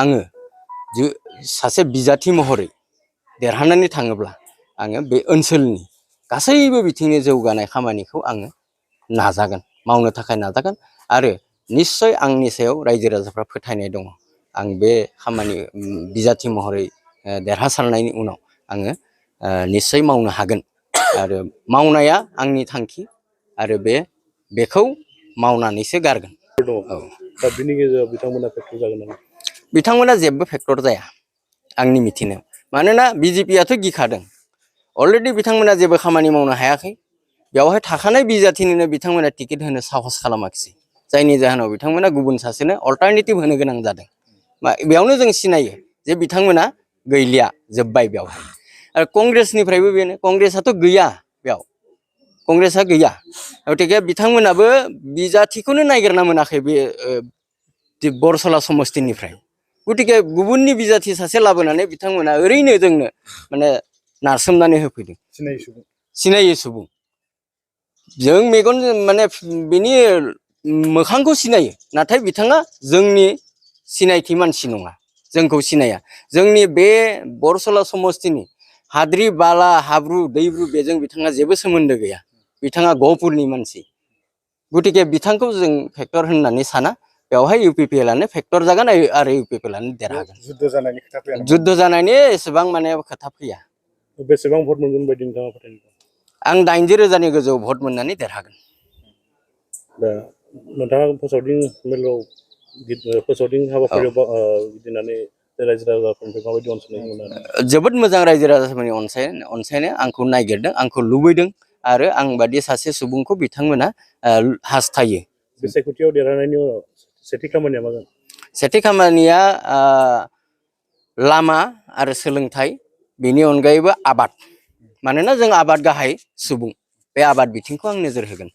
आङो सासे बिजाथि महरै देरहानानै थाङोब्ला आङो बे ओनसोलनि गासैबो बिथिंनि जौगानाय खामानिखौ आङो नाजागोन, मावनो थाखाय नाजागोन आरो निश्चय आंनि सायाव रायजो राजाफ्रा फोथायनाय दङ। आं बे खामानि बिजाथि महरै देरहासारनायनि उनाव आङो निश्चय मावनो हागोन आरो मावनाया आंनि थांखि आरो बेखौ मावनानैसो गारगोन। औ दा बिनि गेजेराव बिथांमोना फेक्टर जागोन नामा? बिथांमोना जेबो फेक्टर जाया आंनि मिथिनायाव, मानोना बिजेपियाथ' गिखादों अलरेडि बिथांमोना जेबो खामानि मावनो हायाखै। बेवहाय थाखानाय बिजाथिनोनो बिथांमोना टिकेट होनो साहस खालामाखिसै, जायनि जाहोनाव बिथांमोना गुबुन सासेनो अल्टारनेटिभ होनो गोनां जादों। बेयावनो जों सिनायो जे बिथांमोना गैलिया, जोब्बाय बेवहाय। आरो कंग्रेसनिफ्रायबो बेनो, कंग्रेसआथ' गैया बेयाव, कंग्रेसआ गैया। गतिके बिथांमोनाबो बिजाथिखौनो नागिरना मोनाखै बे बरसला समस्तिनिफ्राय। गतिके गुबुननि बिजाथि सासे लाबोनानै बिथांमोना ओरैनो जोंनो माने नारसोमनानै होफैदों। सिनायै सुबुं जों मेगन माने बिनि मोखांखौ सिनायो, नाथाय बिथाङा जोंनि सिनायथि मानसि नङा, जोंखौ सिनाया। जोंनि बे बरसला समस्तिनि हाद्रि बाला हाब्रु दैब्रु बेजों बिथाङा जेबो सोमोन्दो गैया। बिथाङा गहपुरनि मानसि। गतिके बिथांखौ जों फेक्टर होननानै साना। बेवहाय इउपिपिएलआनो फेक्टर जागोन आरो इउपिपिएलआनो देरहागोन। जुद्ध जानायनि एसेबां माने खोथा फैया। बेसेबां भट मोनगोन बायदि नोंथाङा फोथायदों? आं 80,000नि गोजौ भट मोननानै देरहागोन। दा नोंथाङा फोसावदिं हाबाफारियाव गिदिंनानै रायजो राजाफोरनिफ्राय माबायदि अनसायनाय मोनो? जोबोद मोजां रायजो राजाफोरनि अनसायनाय आंखौ नागिरदों, आंखौ लुबैदों आरो आं बादि सासे सुबुंखौ बिथांमोना हास्थायो। बिसायख'थियाव देरहानायनि उनाव सेथि खामानिया मा जागोन? सेथि खामानिया लामा आरो सोलोंथाइ, बेनि अनगायैबो आबाद। मानोना जों आबाद गाहाय सुबुं, बे आबाद बिथिंखौ आं नोजोर होगोन।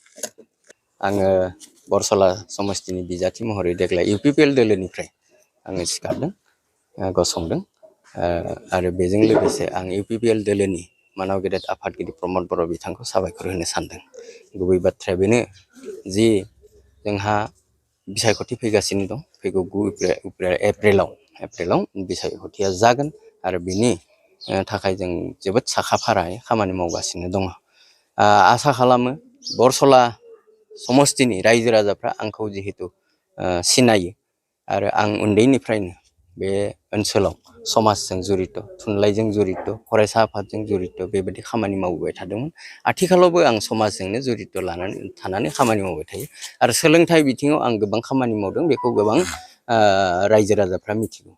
आङो बरसला समस्तिनि बिजाथि महरै देग्लाय इउपिपिएल दोलोनिफ्राय आङो सिखारदों, गसंदों आरो बेजों लोगोसे आं इउपिपिएल दोलोनि मानाव गेदेर आफादगिरि प्रमद बर' बिथांखौ साबायखर होनो सानदों। गुबै बाथ्राया बेनो जि जोंहा बिसायख'थि फैगासिनो दं, फैगौ 9 एप्रिलाव बिसायख'थिया जागोन आरो बिनि थाखाय जों जोबोद साखा फारायै खामानि मावगासिनो दङ। आसा खालामो बरसला समस्तिनि रायजो राजाफ्रा आंखौ जिहेतु सिनायो आरो आं उन्दैनिफ्रायनो बे ओनसोलाव समाजजों जड़ित, थुनलाइजों जड़ित, फरायसा आफादजों जड़ित बेबायदि खामानि मावबोबाय थादोंमोन। आथिखालावबो आं समाजजोंनो जड़ित थानानै खामानि मावबाय थायो आरो सोलोंथाइ बिथिङाव आं गोबां खामानि मावदों, बेखौ गोबां रायजो राजाफ्रा मिथिगौ।